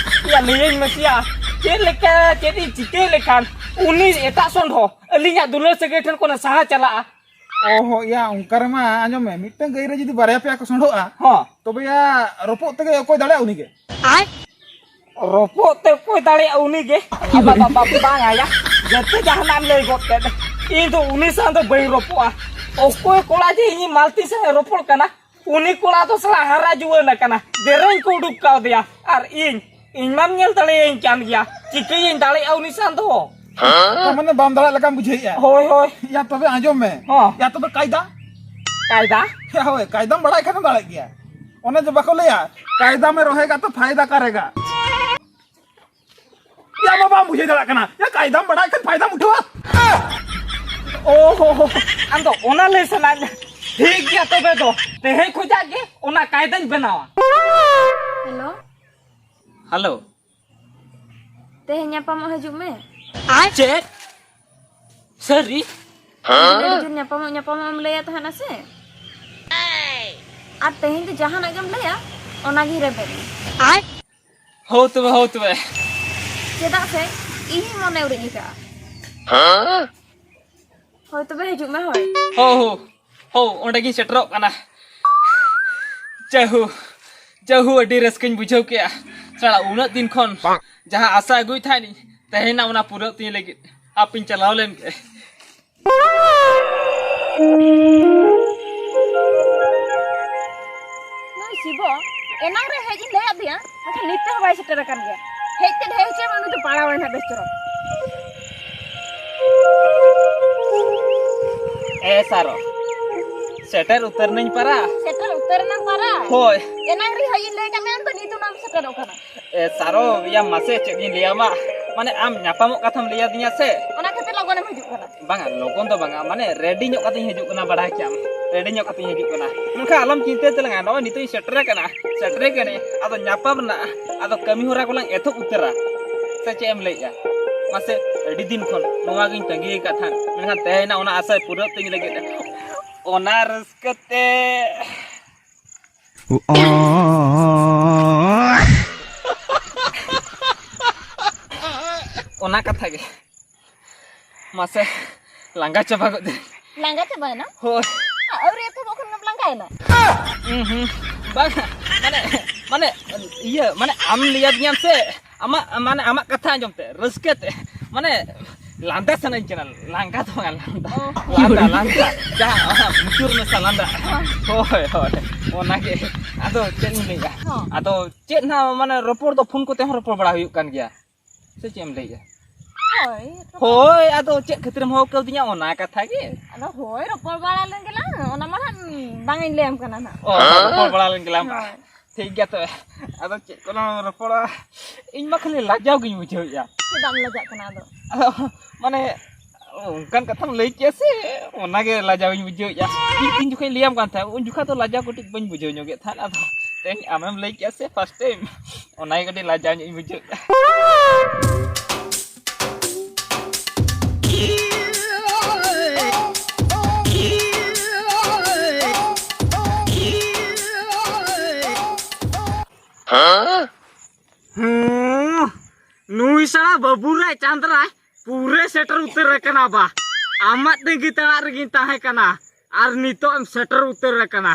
ᱭᱟ, ᱞᱟᱹᱭᱟᱹᱧ ᱢᱮᱥᱮᱭᱟ, ᱪᱮᱫ ᱞᱮᱠᱟ, ᱪᱮᱫ ᱤᱧ ᱪᱤᱠᱟᱹ ᱞᱮᱠᱷᱟᱱ ᱩᱱᱤ ᱮᱴᱟᱜ ᱥᱚᱸᱰᱷᱚ ᱟᱹᱞᱤᱧᱟᱜ ᱫᱩᱞᱟᱹᱲ ᱥᱟᱹᱜᱟᱹᱭ ᱴᱷᱮᱱ ᱠᱷᱚᱱᱮ ᱥᱟᱦᱟ ᱪᱟᱞᱟᱜᱼᱟ? ᱚᱦᱚ, ᱭᱟ, ᱚᱱᱠᱟ ᱨᱮᱢᱟ ᱟᱸᱡᱚᱢ ᱢᱮ, ᱢᱤᱫᱴᱟᱝ ᱜᱟᱹᱭ ᱨᱮ ᱡᱩᱫᱤ ᱵᱟᱨᱭᱟ ᱯᱮᱭᱟ ᱠᱚ ᱥᱚᱸᱰᱷᱚᱜᱼᱟ, ᱦᱚᱸ᱾ ᱛᱚᱵᱮ ᱭᱟ, ᱨᱚᱯᱚᱜ ᱛᱮᱜᱮ ᱚᱠᱚᱭ ᱫᱟᱲᱮᱭᱟᱜᱼᱟ ᱩᱱᱤᱜᱮ? ᱨᱚᱯᱚᱜ ᱛᱮ ᱚᱠᱚᱭ ᱫᱟᱲᱮᱭᱟᱜᱼᱟ ᱩᱱᱤᱜᱮ? ᱟᱵᱟ, ᱵᱟᱵᱟ, ᱵᱟᱝ ᱟᱭᱟ, ᱡᱚᱛᱚ ᱡᱟᱦᱟᱱᱟᱜ ᱮᱢ ᱞᱟᱹᱭ ᱜᱚᱫ ᱠᱮᱫ᱾ ᱤᱧ ᱫᱚ ᱩᱱᱤ ᱥᱟᱶ ᱫᱚ ᱵᱟᱹᱧ ᱨᱚᱯᱚᱜᱼᱟ᱾ ᱚᱠᱚᱭ ᱠᱚᱲᱟ ᱡᱮ ᱤᱧᱤᱡ ᱢᱟᱞᱛᱤ ᱥᱟᱶ ᱮ ᱨᱚᱯᱚᱲ ᱠᱟᱱᱟ, ᱩᱱᱤ ᱠᱚᱲᱟ ᱫᱚ ᱥᱟᱞᱟ ᱦᱟᱨᱟ ᱡᱩᱣᱟᱹᱱ ᱟᱠᱟᱱᱟ, ᱫᱮᱨᱮᱧ ᱠᱚ ᱩᱰᱩᱠ ᱠᱟᱣᱫᱮᱭᱟ, ᱟᱨ ᱤᱧ, ᱤᱧ ᱢᱟᱢ ᱧᱮᱞ ᱫᱟᱲᱮᱭᱟᱹᱧ ᱠᱟᱱ ᱜᱮᱭᱟ, ᱪᱤᱠᱟᱹᱭᱟᱹᱧ ᱫᱟᱲᱮᱭᱟᱜᱼᱟ ᱩᱱᱤ ᱥᱟᱶ ᱫᱚ? ᱛᱟᱨ ᱢᱟᱱᱮ ᱵᱟᱢ ᱫᱟᱲᱮᱭᱟᱜ ᱞᱮᱠᱟᱢ ᱵᱩᱡᱷᱟᱹᱣᱮᱫᱼᱟ? ᱦᱳᱭ, ᱦᱳᱭ᱾ ᱭᱟ, ᱛᱚᱵᱮ ᱟᱸᱡᱚᱢ ᱢᱮ᱾ ᱦᱚᱸ᱾ ᱭᱟ, ᱛᱚᱵᱮ ᱠᱟᱭᱫᱟ? ᱠᱟᱭᱫᱟ? ᱭᱟ, ᱦᱳᱭ, ᱠᱟᱭᱫᱟᱢ ᱵᱟᱲᱟᱭ ᱠᱷᱟᱱᱮᱢ ᱫᱟᱲᱮᱭᱟᱜ ᱜᱮᱭᱟ᱾ ᱚᱱᱮ ᱡᱮ ᱵᱟᱠᱚ ᱞᱟᱹᱭᱟ, ᱠᱟᱭᱫᱟ ᱢᱮ ᱨᱚᱦᱮᱜᱟ ᱛᱚ ᱯᱷᱟᱭᱫᱟ ᱠᱟᱨᱮᱜᱟ᱾ ᱵᱟᱢ ᱵᱩᱡᱷᱟᱹᱣ ᱫᱟᱲᱮᱭᱟᱜ ᱠᱟᱱᱟ, ᱭᱟ ᱠᱟᱭᱫᱟᱢ ᱵᱟᱲᱟᱭ ᱠᱷᱟᱱ ᱯᱷᱟᱭᱫᱟᱢ ᱩᱴᱷᱟᱹᱣᱟ᱾ ᱳ ᱦᱳ ᱦᱳ, ᱟᱢ ᱫᱚ ᱚᱱᱟ ᱞᱟᱹᱭ ᱥᱟᱱᱟᱭᱮᱫ ᱢᱮ? ᱴᱷᱤᱠ ᱜᱮᱭᱟ, ᱛᱚᱵᱮ ᱫᱚ ᱛᱮᱦᱮᱧ ᱠᱷᱚᱱᱟᱜ ᱜᱮ ᱚᱱᱟ ᱠᱟᱭᱫᱟᱧ ᱵᱮᱱᱟᱣᱟ᱾ ᱦᱮᱞᱳ᱾ ᱦᱮᱞᱳ᱾ ᱛᱮᱦᱮᱧ ᱧᱟᱯᱟᱢᱚᱜ ᱦᱤᱡᱩᱜ ᱢᱮ᱾ ᱪᱮᱫ? ᱥᱟᱹᱨᱤ? ᱟᱹᱰᱤ ᱡᱳᱨ ᱧᱟᱯᱟᱢᱚᱜ, ᱧᱟᱯᱟᱢᱚᱜ ᱮᱢ ᱞᱟᱹᱭᱟ ᱛᱟᱦᱮᱱᱟ ᱥᱮ? ᱟᱨ ᱛᱮᱦᱮᱧ ᱫᱚ ᱡᱟᱦᱟᱱᱟᱜ ᱜᱮᱢ ᱞᱟᱹᱭᱟ, ᱚᱱᱟᱜᱮᱧ ᱨᱮᱵᱮᱫ ᱢᱮ᱾ ᱦᱳ ᱛᱚᱵᱮ, ᱦᱳ ᱛᱚᱵᱮ᱾ ᱪᱮᱫᱟᱜ ᱥᱮ ᱤᱧ ᱢᱚᱱᱮ ᱩᱨᱤᱡ ᱟᱠᱟᱫᱼᱟ᱾ ᱦᱳᱭ ᱛᱚᱵᱮ ᱦᱤᱡᱩᱜ ᱢᱮ, ᱦᱳᱭ᱾ ᱦᱳ, ᱦᱳ, ᱦᱳ, ᱚᱸᱰᱮ ᱜᱤᱧ ᱥᱮᱴᱮᱨᱚᱜ ᱠᱟᱱᱟ᱾ ᱡᱟᱦᱩ, ᱡᱟᱦᱩ, ᱟᱹᱰᱤ ᱨᱟᱹᱥᱠᱟᱹᱧ ᱵᱩᱡᱷᱟᱹᱣ ᱠᱮᱜᱼᱟ᱾ ᱥᱟᱞᱟ, ᱩᱱᱟᱹᱜ ᱫᱤᱱ ᱠᱷᱚᱱ ᱡᱟᱦᱟᱸ ᱟᱥᱟ ᱟᱹᱜᱩᱭ ᱛᱟᱦᱮᱱᱤᱧ, ᱛᱮᱦᱮᱧ ᱱᱟ ᱚᱱᱟ ᱯᱩᱨᱟᱹᱜ ᱛᱤᱧ ᱞᱟᱹᱜᱤᱫ᱾ ᱦᱟᱯᱤᱧ ᱪᱟᱞᱟᱣ ᱞᱮᱱ ᱜᱮ᱾ ᱱᱩᱭ ᱥᱤᱵᱚ ᱮᱱᱟᱝ ᱨᱮ ᱦᱮᱡ ᱤᱧ ᱞᱟᱹᱭᱟᱫ ᱫᱮᱭᱟ, ᱢᱮᱱᱠᱷᱟᱱ ᱱᱤᱛ ᱛᱮᱦᱚᱸ ᱵᱟᱭ ᱥᱮᱴᱮᱨ ᱟᱠᱟᱱ ᱜᱮᱭᱟ᱾ ᱦᱮᱡ ᱛᱮᱫ ᱦᱮᱡ ᱦᱚᱪᱚᱭ ᱢᱮ, ᱩᱱᱤ ᱫᱚ ᱯᱟᱲᱟᱣ ᱮᱱᱟ ᱵᱮᱥ ᱪᱚᱨᱚᱠ᱾ ᱮ ᱥᱟᱨᱚ, ᱥᱮᱴᱮᱨ ᱩᱛᱟᱹᱨ ᱱᱟᱹᱧ ᱯᱟᱨᱟ᱾ ᱥᱮᱴᱮᱨ ᱩᱛᱟᱹᱨ ᱮᱱᱟᱢ ᱯᱟᱨᱟ? ᱦᱳᱭ᱾ ᱮᱱᱟᱝ ᱨᱮ ᱦᱮᱡ ᱤᱧ ᱞᱟᱹᱭ ᱟᱠᱟᱫ ᱢᱮᱭᱟ, ᱟᱢ ᱫᱚ ᱱᱤᱛ ᱦᱚᱸ ᱵᱟᱢ ᱥᱮᱴᱮᱨᱚᱜ ᱠᱟᱱᱟ᱾ ᱮ ᱥᱟᱨᱚ, ᱭᱟ ᱢᱟᱥᱮ ᱪᱮᱫ ᱤᱧ ᱞᱟᱹᱭᱟᱢᱟ, ᱢᱟᱱᱮ ᱟᱢ ᱧᱟᱯᱟᱢᱚᱜ ᱠᱟᱛᱷᱟᱢ ᱞᱟᱹᱭ ᱟᱹᱫᱤᱧᱟ ᱥᱮ᱾ ᱚᱱᱟ ᱠᱷᱟᱹᱛᱤᱨ ᱞᱚᱜᱚᱱᱮᱢ ᱦᱤᱡᱩᱜ ᱠᱟᱱᱟ᱾ ᱵᱟᱝᱟ, ᱞᱚᱜᱚᱱ ᱫᱚ ᱵᱟᱝᱟ, ᱢᱟᱱᱮ ᱨᱮᱰᱤ ᱧᱚᱜ ᱠᱟᱛᱮᱧ ᱦᱤᱡᱩᱜ ᱠᱟᱱᱟ, ᱵᱟᱲᱟᱭ ᱠᱮᱜᱼᱟᱢ, ᱨᱮᱰᱤ ᱧᱚᱜ ᱠᱟᱛᱮᱧ ᱦᱤᱡᱩᱜ ᱠᱟᱱᱟ᱾ ᱢᱮᱱᱠᱷᱟᱱ ᱟᱞᱚᱢ ᱪᱤᱱᱛᱟᱹᱭ ᱛᱟᱞᱟᱝᱟ, ᱱᱚᱜᱼᱚᱭ ᱱᱤᱛᱚᱜ ᱤᱧ ᱥᱮᱴᱮᱨ ᱟᱠᱟᱱᱟ, ᱥᱮᱴᱮᱨ ᱠᱟᱹᱱᱟᱹᱧ, ᱟᱫᱚ ᱧᱟᱯᱟᱢ ᱨᱮᱱᱟᱜ ᱟᱫᱚ ᱠᱟᱹᱢᱤ ᱦᱚᱨᱟ ᱠᱚᱞᱟᱝ ᱮᱛᱚᱦᱚᱵ ᱩᱛᱟᱹᱨᱟ, ᱥᱮ ᱪᱮᱫ ᱮᱢ ᱞᱟᱹᱭᱮᱜᱼᱟ? ᱢᱟᱥᱮ, ᱟᱹᱰᱤ ᱫᱤᱱ ᱠᱷᱚᱱ ᱱᱚᱣᱟ ᱜᱤᱧ ᱛᱟᱺᱜᱤ ᱟᱠᱟᱫ ᱛᱟᱦᱮᱸᱫ, ᱢᱮᱱᱠᱷᱟᱱ ᱛᱮᱦᱮᱧ ᱚᱱᱟ ᱟᱥᱟᱭ ᱯᱩᱨᱟᱹᱣ ᱛᱤᱧ ᱞᱟᱹᱜᱤᱫ᱾ ᱚᱱᱟ ᱨᱟᱹᱥᱠᱟᱹ ᱛᱮ ᱚᱱᱟ ᱠᱟᱛᱷᱟ ᱜᱮ᱾ ᱢᱟᱥᱮ, ᱞᱟᱸᱜᱟ ᱪᱟᱵᱟ ᱜᱚᱫ ᱮᱱᱟᱹᱧ᱾ ᱞᱟᱸᱜᱟ ᱪᱟᱵᱟᱭᱮᱱᱟ? ᱦᱳᱭ᱾ ᱟᱹᱣᱨᱤ ᱮᱛᱚᱦᱚᱵᱚᱜ ᱠᱷᱚᱱ ᱜᱮᱢ ᱞᱟᱸᱜᱟᱭᱮᱱᱟ? ᱩᱸ ᱦᱩᱸ᱾ ᱵᱟᱝ, ᱢᱟᱱᱮ, ᱢᱟᱱᱮ, ᱤᱭᱟᱹ, ᱢᱟᱱᱮ, ᱟᱢ ᱞᱟᱹᱭᱟᱫᱤᱧᱟᱢ ᱥᱮ, ᱟᱢᱟᱜ, ᱢᱟᱱᱮ, ᱟᱢᱟᱜ ᱠᱟᱛᱷᱟ ᱟᱸᱡᱚᱢ ᱛᱮ, ᱨᱟᱹᱥᱠᱟᱹ ᱛᱮ, ᱢᱟᱱᱮ, ᱞᱟᱸᱫᱟ ᱥᱟᱱᱟᱧ ᱠᱟᱱᱟ, ᱞᱟᱸᱜᱟ ᱫᱚ ᱵᱟᱝ, ᱞᱟᱸᱫᱟ᱾ ᱚ᱾ ᱞᱟᱸᱫᱟ, ᱞᱟᱸᱫᱟ᱾ ᱡᱟᱦᱟᱸ, ᱚᱱᱟ ᱢᱩᱪᱩᱨ ᱢᱮᱥᱟ ᱞᱟᱸᱫᱟ᱾ ᱦᱚᱸ᱾ ᱦᱳᱭ, ᱦᱳᱭ, ᱚᱱᱟᱜᱮ᱾ ᱟᱫᱚ ᱪᱮᱫ ᱤᱧ ᱞᱟᱹᱭᱟ? ᱦᱚᱸ᱾ ᱟᱫᱚ ᱪᱮᱫ ᱱᱟᱜ, ᱢᱟᱱᱮ, ᱨᱚᱯᱚᱲ ᱫᱚ ᱯᱷᱳᱱ ᱠᱚᱛᱮ ᱦᱚᱸ ᱨᱚᱯᱚᱲ ᱵᱟᱲᱟ ᱦᱩᱭᱩᱜ ᱠᱟᱱ ᱜᱮᱭᱟ᱾ ᱥᱮ ᱪᱮᱫ ᱮᱢ ᱞᱟᱹᱭᱮᱜᱼᱟ? ᱦᱳᱭ, ᱨᱚᱯᱚᱲ᱾ ᱦᱳᱭ, ᱟᱫᱚ ᱪᱮᱫ ᱠᱷᱟᱹᱛᱤᱨᱮᱢ ᱦᱚᱦᱚ ᱠᱟᱣᱫᱤᱧᱟ, ᱚᱱᱟ ᱠᱟᱛᱷᱟ ᱜᱮ? ᱟᱫᱚ ᱦᱳᱭ, ᱨᱚᱯᱚᱲ ᱵᱟᱲᱟ ᱞᱮᱱ ᱜᱮᱞᱟᱝ, ᱚᱱᱟ ᱢᱟ ᱦᱟᱸᱜ ᱵᱟᱝ ᱤᱧ ᱞᱟᱹᱭᱟᱢ ᱠᱟᱱᱟ ᱱᱟᱜ᱾ ᱚ, ᱨᱚᱯᱚᱲ ᱵᱟᱲᱟ ᱞᱮᱱ ᱜᱮᱞᱟᱝ᱾ ᱦᱳᱭ᱾ ᱴᱷᱤᱠ ᱜᱮᱭᱟ ᱛᱚᱵᱮ᱾ ᱟᱫᱚ ᱪᱮᱫ ᱠᱚᱞᱟᱝ ᱨᱚᱯᱚᱲᱟ? ᱤᱧ ᱢᱟ ᱠᱷᱟᱹᱞᱤ ᱞᱟᱡᱟᱣ ᱜᱤᱧ ᱵᱩᱡᱷᱟᱹᱣᱮᱫᱼᱟ᱾ ᱪᱮᱫᱟᱜ ᱮᱢ ᱞᱟᱡᱟᱜ ᱠᱟᱱᱟ ᱟᱫᱚ? ᱟᱫᱚ ᱢᱟᱱᱮ ᱚᱱᱠᱟᱱ ᱠᱟᱛᱷᱟᱢ ᱞᱟᱹᱭ ᱠᱮᱜᱼᱟ ᱥᱮ, ᱚᱱᱟᱜᱮ ᱞᱟᱡᱟᱣ ᱤᱧ ᱵᱩᱡᱷᱟᱹᱣᱮᱫᱼᱟ᱾ ᱤᱧ ᱛᱤᱱ ᱡᱚᱠᱷᱚᱱ ᱤᱧ ᱞᱟᱹᱭᱟᱢ ᱠᱟᱱ ᱛᱟᱦᱮᱸᱫ, ᱩᱱ ᱡᱚᱠᱷᱟ ᱫᱚ ᱞᱟᱡᱟᱣ ᱠᱟᱹᱴᱤᱡ ᱵᱟᱹᱧ ᱵᱩᱡᱷᱟᱹᱣ ᱧᱚᱜᱮᱫ ᱛᱟᱦᱮᱸᱫ᱾ ᱟᱫᱚ ᱛᱮᱦᱮᱧ ᱟᱢᱮᱢ ᱞᱟᱹᱭ ᱠᱮᱜᱼᱟ ᱥᱮ first time, ᱚᱱᱟᱜᱮ ᱠᱟᱹᱴᱤᱡ ᱞᱟᱡᱟᱣ ᱧᱚᱜ ᱤᱧ ᱵᱩᱡᱷᱟᱹᱣᱮᱫᱼᱟ᱾ ᱦᱩᱸ, ᱱᱩᱭ ᱥᱟᱞᱟ ᱵᱟᱹᱵᱩ ᱨᱟᱭ ᱪᱟᱸᱫᱽ ᱨᱟᱭ ᱯᱩᱨᱟᱹ ᱥᱮᱴᱮᱨ ᱩᱛᱟᱹᱨ ᱟᱠᱟᱱᱟ ᱵᱟ᱾ ᱟᱢᱟᱜ ᱛᱟᱺᱜᱤ ᱛᱟᱲᱟᱜ ᱨᱮᱜᱤᱧ ᱛᱟᱦᱮᱸ ᱠᱟᱱᱟ, ᱟᱨ ᱱᱤᱛᱚᱜ ᱮᱢ ᱥᱮᱴᱮᱨ ᱩᱛᱟᱹᱨ ᱟᱠᱟᱱᱟ᱾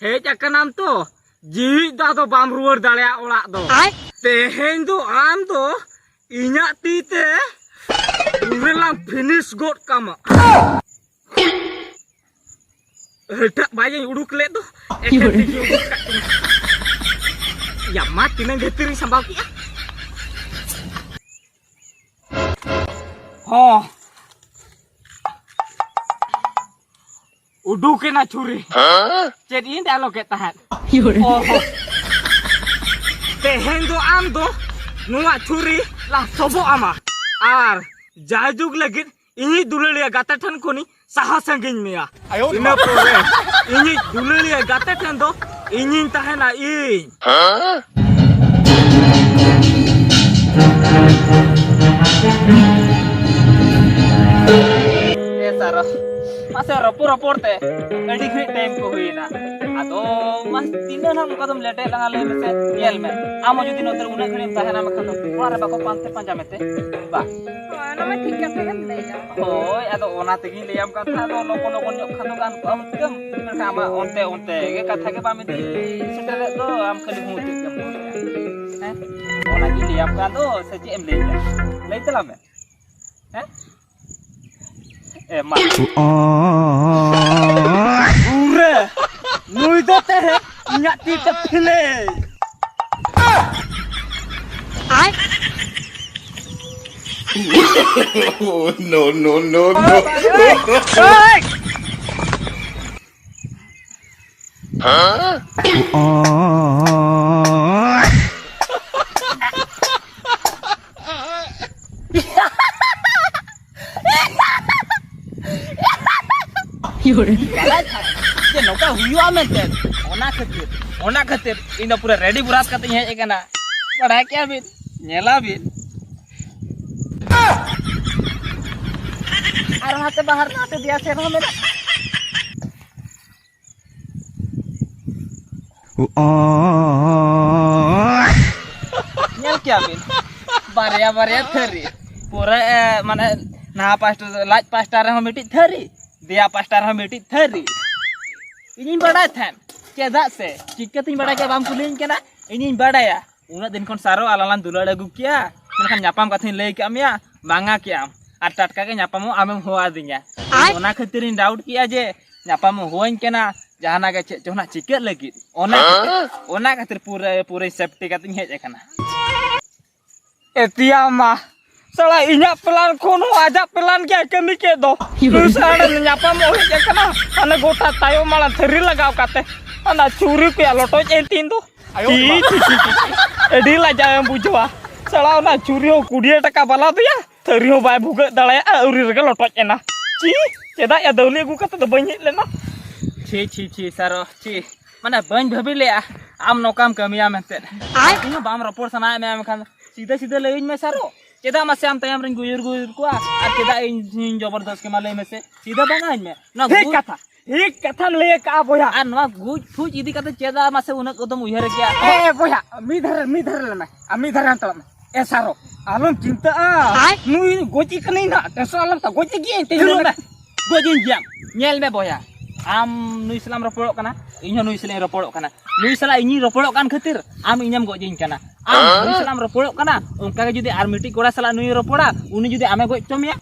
ᱦᱮᱡ ᱟᱠᱟᱱᱟᱢ ᱛᱚ, ᱡᱤᱣᱤᱫ ᱫᱚ ᱟᱫᱚ ᱵᱟᱢ ᱨᱩᱣᱟᱹᱲ ᱫᱟᱲᱮᱭᱟᱜᱼᱟ ᱚᱲᱟᱜ ᱫᱚ᱾ ᱟᱭ? ᱛᱮᱦᱮᱧ ᱫᱚ ᱟᱢ ᱫᱚ ᱤᱧᱟᱜ ᱛᱤ ᱛᱮ ᱯᱩᱨᱟᱹ ᱞᱟᱝ ᱯᱷᱤᱱᱤᱥ ᱜᱚᱫ ᱠᱟᱢᱟ᱾ ᱦᱟᱹᱴᱟᱜ ᱵᱟᱭᱟᱧ ᱩᱰᱩᱠ ᱞᱮᱫ ᱫᱚ, ᱮᱠᱷᱮᱱ ᱛᱤ ᱜᱮ ᱩᱰᱩᱠ ᱠᱟᱜ ᱛᱤᱧᱟ᱾ ᱭᱟ ᱢᱟ, ᱛᱤᱱᱟᱹᱝ ᱵᱷᱤᱛᱤᱨ ᱨᱤᱧ ᱥᱟᱢᱵᱟᱣ ᱠᱮᱜᱼᱟ᱾ ᱦᱚᱸ, ᱩᱰᱩᱠᱮᱱᱟ ᱪᱷᱩᱨᱤ᱾ ᱪᱮᱫ ᱤᱧ ᱰᱟᱭᱞᱚᱜ ᱮᱫ ᱛᱟᱦᱮᱸᱫ? ᱚ ᱦᱚᱸ᱾ ᱛᱮᱦᱮᱧ ᱫᱚ ᱟᱢ ᱫᱚ ᱱᱚᱣᱟ ᱪᱷᱩᱨᱤ ᱞᱟᱝ ᱥᱚᱵᱚᱜ ᱟᱢᱟ, ᱟᱨ ᱡᱟᱭᱡᱩᱜᱽ ᱞᱟᱹᱜᱤᱫ ᱤᱧᱤᱡ ᱫᱩᱞᱟᱹᱲᱤᱭᱟᱹ ᱜᱟᱛᱮ ᱴᱷᱮᱱ ᱠᱷᱚᱱᱤᱧ ᱥᱟᱦᱟ ᱥᱟᱺᱜᱤᱧ ᱢᱮᱭᱟ᱾ ᱤᱱᱟᱹ ᱯᱚᱨᱮ ᱤᱧᱤᱡ ᱫᱩᱞᱟᱹᱲᱤᱭᱟᱹ ᱜᱟᱛᱮ ᱴᱷᱮᱱ ᱫᱚ ᱤᱧᱤᱧ ᱛᱟᱦᱮᱱᱟ ᱤᱧ᱾ ᱮ ᱥᱟᱨᱚ, ᱢᱟᱥᱮ ᱨᱚᱯᱚᱲ ᱨᱚᱯᱚᱲ ᱛᱮ ᱟᱹᱰᱤ ᱜᱷᱟᱹᱲᱤᱡ ᱴᱟᱭᱤᱢ ᱠᱚ ᱦᱩᱭᱮᱱᱟ᱾ ᱟᱫᱚ ᱢᱟ ᱛᱤᱱᱟᱹᱜ ᱱᱟᱜ ᱚᱱᱠᱟ ᱫᱚᱢ ᱞᱮᱴᱮᱫ ᱞᱟᱝᱟ ᱞᱟᱹᱭ ᱢᱮᱥᱮ? ᱧᱮᱞ ᱢᱮ, ᱟᱢ ᱦᱚᱸ ᱡᱩᱫᱤ ᱱᱚᱛᱮ ᱨᱮ ᱩᱱᱟᱹᱜ ᱜᱷᱟᱹᱲᱤᱡ ᱮᱢ ᱛᱟᱦᱮᱱᱟ, ᱢᱮᱱᱠᱷᱟᱱ ᱫᱚ ᱚᱲᱟᱜ ᱨᱮ ᱵᱟᱠᱚ ᱯᱟᱱᱛᱮ ᱯᱟᱸᱡᱟ ᱢᱮᱛᱮ᱾ ᱵᱟ᱾ ᱦᱳᱭ, ᱚᱱᱟ ᱢᱟ ᱴᱷᱤᱠ ᱠᱟᱛᱷᱟ ᱜᱮᱢ ᱞᱟᱹᱭᱮᱜᱼᱟ᱾ ᱦᱳᱭ, ᱟᱫᱚ ᱚᱱᱟ ᱛᱮᱜᱮᱧ ᱞᱟᱹᱭᱟᱢ ᱠᱟᱱ ᱛᱟᱦᱮᱸᱫ, ᱟᱫᱚ ᱞᱚᱜᱚᱱ ᱞᱚᱜᱚᱱ ᱧᱚᱜ ᱠᱷᱟᱱ ᱫᱚ ᱜᱟᱱ ᱠᱚᱜᱼᱟ ᱦᱩᱛᱠᱟᱹᱢ᱾ ᱢᱮᱱᱠᱷᱟᱱ ᱟᱢᱟᱜ ᱚᱱᱛᱮ ᱚᱱᱛᱮ ᱜᱮ ᱠᱟᱛᱷᱟ ᱜᱮ ᱵᱟᱢ ᱤᱫᱤ ᱥᱮᱴᱮᱨᱮᱫ ᱫᱚ, ᱟᱢ ᱠᱷᱟᱹᱞᱤ ᱦᱩᱸ ᱪᱮᱫ ᱜᱮᱢ ᱨᱚᱲᱮᱫᱼᱟ? ᱦᱮᱸ? ᱚᱱᱟᱜᱤᱧ ᱞᱟᱹᱭᱟᱢ ᱠᱟᱱ ᱫᱚ, ᱥᱮ ᱪᱮᱫ ᱮᱢ ᱞᱟᱹᱭᱮᱫᱼᱟ? ᱞᱟᱹᱭ ᱛᱟᱞᱟᱝ ᱢᱮ᱾ ᱦᱮᱸ? ᱮ ᱢᱟ᱾ ᱯᱩᱨᱟᱹ ᱱᱩᱭ ᱫᱚ ᱛᱮᱦᱮᱧ ᱤᱧᱟᱜ ᱛᱤ ᱛᱮ ᱯᱷᱤᱞᱮ᱾ No, no, no, no. ᱵᱟᱲᱟᱭ ᱛᱟᱦᱮᱸᱫ ᱡᱮ ᱱᱚᱝᱠᱟ ᱦᱩᱭᱩᱜᱼᱟ ᱢᱮᱱᱛᱮ᱾ ᱚᱱᱟ ᱠᱷᱟᱹᱛᱤᱨ, ᱚᱱᱟ ᱠᱷᱟᱹᱛᱤᱨ ᱤᱧ ᱫᱚ ᱯᱩᱨᱟᱹ ᱨᱮᱰᱤ ᱵᱨᱟᱥ ᱠᱟᱛᱮᱧ ᱦᱮᱡ ᱟᱠᱟᱱᱟ᱾ ᱵᱟᱲᱟᱭ ᱠᱮᱜᱼᱟ ᱵᱤᱱ, ᱧᱮᱞᱟ ᱵᱤᱱ᱾ ᱟᱨ ᱚᱱᱟᱛᱮ ᱵᱟᱦᱟᱨ ᱨᱮ ᱱᱟᱛᱮ ᱫᱮᱭᱟ ᱥᱮᱫ ᱦᱚᱸ ᱢᱮᱱᱟᱜᱼᱟ᱾ ᱧᱮᱞ ᱠᱮᱜᱼᱟ ᱵᱤᱱ, ᱵᱟᱨᱭᱟ ᱵᱟᱨᱭᱟ ᱛᱷᱟᱹᱨᱤ᱾ ᱯᱩᱨᱟᱹ, ᱮ, ᱢᱟᱱᱮ, ᱱᱟᱦᱟ ᱯᱟᱥᱴᱟ, ᱞᱟᱡ ᱯᱟᱥᱴᱟ ᱨᱮᱦᱚᱸ ᱢᱤᱫᱴᱤᱡ ᱛᱷᱟᱹᱨᱤ, ᱫᱮᱭᱟ ᱯᱟᱥᱴᱟ ᱨᱮᱦᱚᱸ ᱢᱤᱫᱴᱤᱡ ᱛᱷᱟᱹᱨᱤ᱾ ᱤᱧᱤᱧ ᱵᱟᱰᱟᱭ ᱛᱟᱦᱮᱸᱫ᱾ ᱪᱮᱫᱟᱜ ᱥᱮ? ᱪᱤᱠᱟᱹᱛᱤᱧ ᱵᱟᱰᱟᱭ ᱠᱮᱫᱟ? ᱵᱟᱢ ᱠᱩᱞᱤᱧ ᱠᱟᱱᱟ? ᱤᱧᱤᱧ ᱵᱟᱰᱟᱭᱟ᱾ ᱩᱱᱟᱹᱜ ᱫᱤᱱ ᱠᱷᱚᱱ ᱥᱟᱨᱚ ᱟᱞᱟᱝ ᱞᱟᱝ ᱫᱩᱞᱟᱹᱲ ᱟᱹᱜᱩ ᱠᱮᱭᱟ, ᱢᱮᱱᱠᱷᱟᱱ ᱧᱟᱯᱟᱢ ᱠᱟᱛᱷᱟᱧ ᱞᱟᱹᱭ ᱠᱟᱜ ᱢᱮᱭᱟ, ᱵᱟᱝᱟ ᱠᱮᱜᱼᱟᱢ᱾ ᱟᱨ ᱴᱟᱴᱠᱟ ᱜᱮ ᱧᱟᱯᱟᱢᱚᱜ ᱟᱢᱮᱢ ᱦᱚᱦᱚ ᱟᱹᱫᱤᱧᱟ᱾ ᱟᱭ᱾ ᱚᱱᱟ ᱠᱷᱟᱹᱛᱤᱨᱤᱧ ᱰᱟᱣᱩᱴ ᱠᱮᱜᱼᱟ ᱡᱮ ᱧᱟᱯᱟᱢ ᱦᱚᱦᱚᱣᱟᱹᱧ ᱠᱟᱱᱟ, ᱡᱟᱦᱟᱱᱟᱜ ᱜᱮ ᱪᱮᱫ ᱪᱚ ᱱᱟᱜ ᱪᱤᱠᱟᱹᱜ ᱞᱟᱹᱜᱤᱫ᱾ ᱚᱱᱟ ᱠᱷᱟᱹᱛᱤᱨ, ᱚᱱᱟ ᱠᱷᱟᱹᱛᱤᱨ ᱯᱩᱨᱟᱹ, ᱯᱩᱨᱟᱹ ᱥᱮᱯᱴᱤ ᱠᱟᱛᱮᱧ ᱦᱮᱡ ᱟᱠᱟᱱᱟ᱾ ᱮᱛᱤᱭᱟ ᱢᱟ, ᱥᱟᱞᱟ ᱤᱧᱟᱹᱜ ᱯᱞᱟᱱ ᱠᱷᱚᱱ ᱦᱚᱸ ᱟᱡᱟᱜ ᱯᱞᱟᱱ ᱜᱮ ᱠᱟᱹᱢᱤ ᱠᱮᱫ ᱫᱚ᱾ ᱱᱩᱭ ᱥᱟᱞᱟ ᱧᱟᱯᱟᱢᱚᱜ ᱦᱮᱡ ᱟᱠᱟᱱᱟ, ᱦᱟᱱᱮ ᱜᱚᱴᱟ ᱛᱟᱭᱚᱢ ᱢᱟᱲᱟᱝ ᱛᱷᱟᱹᱨᱤ ᱞᱟᱜᱟᱣ ᱠᱟᱛᱮ, ᱚᱱᱟ ᱪᱷᱩᱨᱤ ᱠᱚᱭᱟ ᱞᱚᱴᱚᱡ ᱮᱱ ᱛᱤᱧ ᱫᱚ᱾ ᱪᱤ, ᱪᱤ, ᱪᱤ, ᱪᱤ᱾ ᱟᱹᱰᱤ ᱞᱟᱡᱟᱣ ᱮᱢ ᱵᱩᱡᱷᱟᱹᱣᱟ᱾ ᱥᱟᱞᱟ ᱚᱱᱟ ᱪᱷᱩᱨᱤ ᱦᱚᱸ ᱠᱩᱲᱤ ᱴᱟᱠᱟ ᱵᱟᱞᱟ ᱫᱚᱭᱟ, ᱛᱷᱟᱹᱨᱤ ᱦᱚᱸ ᱵᱟᱭ ᱵᱷᱩᱜᱟᱹᱜ ᱫᱟᱲᱮᱭᱟᱜᱼᱟ, ᱟᱹᱣᱨᱤ ᱨᱮᱜᱮ ᱞᱚᱴᱚᱡ ᱮᱱᱟ᱾ ᱪᱤ, ᱪᱮᱫᱟᱜ ᱭᱟ ᱫᱟᱹᱣᱞᱤ ᱟᱹᱜᱩ ᱠᱟᱛᱮ ᱫᱚ ᱵᱟᱹᱧ ᱦᱮᱡ ᱞᱮᱱᱟ? ᱪᱷᱤ, ᱪᱷᱤ, ᱪᱷᱤ, ᱥᱟᱨᱚ, ᱪᱷᱤ᱾ ᱢᱟᱱᱮ, ᱵᱟᱹᱧ ᱵᱷᱟᱹᱵᱤ ᱞᱮᱜᱼᱟ ᱟᱢ ᱱᱚᱝᱠᱟᱢ ᱠᱟᱹᱢᱤᱭᱟ ᱢᱮᱱᱛᱮ᱾ ᱟᱭ᱾ ᱤᱧ ᱦᱚᱸ ᱵᱟᱢ ᱨᱚᱯᱚᱲ ᱥᱟᱱᱟᱭᱮᱫ ᱢᱮᱭᱟ, ᱢᱮᱱᱠᱷᱟᱱ ᱥᱤᱫᱷᱟᱹ ᱥᱤᱫᱷᱟᱹ ᱞᱟᱹᱭᱟᱹᱧ ᱢᱮ, ᱥᱟᱨᱚ᱾ ᱪᱮᱫᱟᱜ ᱢᱟᱥᱮ ᱟᱢ ᱛᱟᱭᱚᱢ ᱨᱤᱧ ᱜᱩᱭᱩᱨ ᱜᱩᱭᱩᱨ ᱠᱚᱣᱟ? ᱟᱨ ᱪᱮᱫᱟᱜ ᱤᱧ, ᱤᱧ ᱡᱚᱵᱚᱨᱫᱚᱥ ᱠᱮᱢᱟ, ᱞᱟᱹᱭ ᱢᱮᱥᱮ? ᱥᱤᱫᱷᱟᱹ ᱵᱟᱝᱟᱹᱧ ᱢᱮ᱾ ᱱᱚᱣᱟ ᱴᱷᱤᱠ ᱜᱩᱡ ᱠᱟᱛᱷᱟ᱾ ᱴᱷᱤᱠ ᱠᱟᱛᱷᱟᱢ ᱞᱟᱹᱭ ᱟᱠᱟᱫᱼᱟ ᱵᱚᱭᱦᱟ᱾ ᱟᱨ ᱱᱚᱣᱟ ᱜᱩᱡ ᱯᱷᱩᱡ ᱤᱫᱤ ᱠᱟᱛᱮ ᱪᱮᱫᱟᱜ ᱢᱟᱥᱮ ᱩᱱᱟᱹᱜ ᱠᱚᱫᱚᱢ ᱩᱭᱦᱟᱹᱨ ᱠᱮᱭᱟ? ᱮ ᱵᱚᱭᱦᱟ, ᱢᱤᱫ ᱫᱷᱟᱨᱮ, ᱢᱤᱫ ᱫᱷᱟᱨᱮ ᱞᱮᱱᱟ᱾ ᱟᱨ ᱢᱤᱫ ᱫᱷᱟᱨᱮ ᱦᱟᱱᱛᱮ ᱢᱮ᱾ ᱮ ᱥᱟᱨᱚ, ᱟᱞᱚᱢ ᱪᱤᱱᱛᱟᱹᱜᱼᱟ᱾ ᱟᱭ᱾ ᱱᱩᱭ ᱜᱚᱡ ᱠᱟᱹᱱᱟᱹᱧ ᱱᱟᱜ, ᱴᱮᱱᱥᱚᱱ ᱟᱞᱚᱢ ᱦᱟᱛᱟᱣᱟ, ᱜᱚᱡ ᱜᱮᱭᱟᱹᱧ ᱛᱮᱦᱮᱧ ᱧᱮᱞ ᱫᱚ᱾ ᱢᱮ, ᱜᱚᱡ ᱤᱧ ᱜᱮᱭᱟᱢ᱾ ᱧᱮᱞ ᱢᱮ ᱵᱚᱭᱦᱟ, ᱟᱢ ᱱᱩᱭ ᱥᱟᱞᱟᱜ ᱮᱢ ᱨᱚᱯᱚᱲᱚᱜ ᱠᱟᱱᱟ, ᱤᱧ ᱦᱚᱸ ᱱᱩᱭ ᱥᱟᱞᱟᱜ ᱤᱧ ᱨᱚᱯᱚᱲᱚᱜ ᱠᱟᱱᱟ᱾ ᱱᱩᱭ ᱥᱟᱞᱟᱜ ᱤᱧᱤᱧ ᱨᱚᱯᱚᱲᱚᱜ ᱠᱟᱱ ᱠᱷᱟᱹᱛᱤᱨ ᱟᱢ ᱤᱧᱮᱢ ᱜᱚᱡ ᱤᱧ ᱠᱟᱱᱟ᱾ ᱟᱢ ᱱᱩᱭ ᱥᱟᱞᱟᱜ ᱮᱢ ᱨᱚᱯᱚᱲᱚᱜ ᱠᱟᱱᱟ, ᱚᱱᱠᱟ ᱜᱮ ᱡᱩᱫᱤ ᱟᱨ ᱢᱤᱫᱴᱤᱡ ᱠᱚᱲᱟ ᱥᱟᱞᱟᱜ ᱱᱩᱭᱮ ᱨᱚᱯᱚᱲᱟ, ᱩᱱᱤ ᱡᱩᱫᱤ ᱟᱢᱮ ᱜᱚᱡ ᱦᱚᱪᱚ ᱢᱮᱭᱟ᱾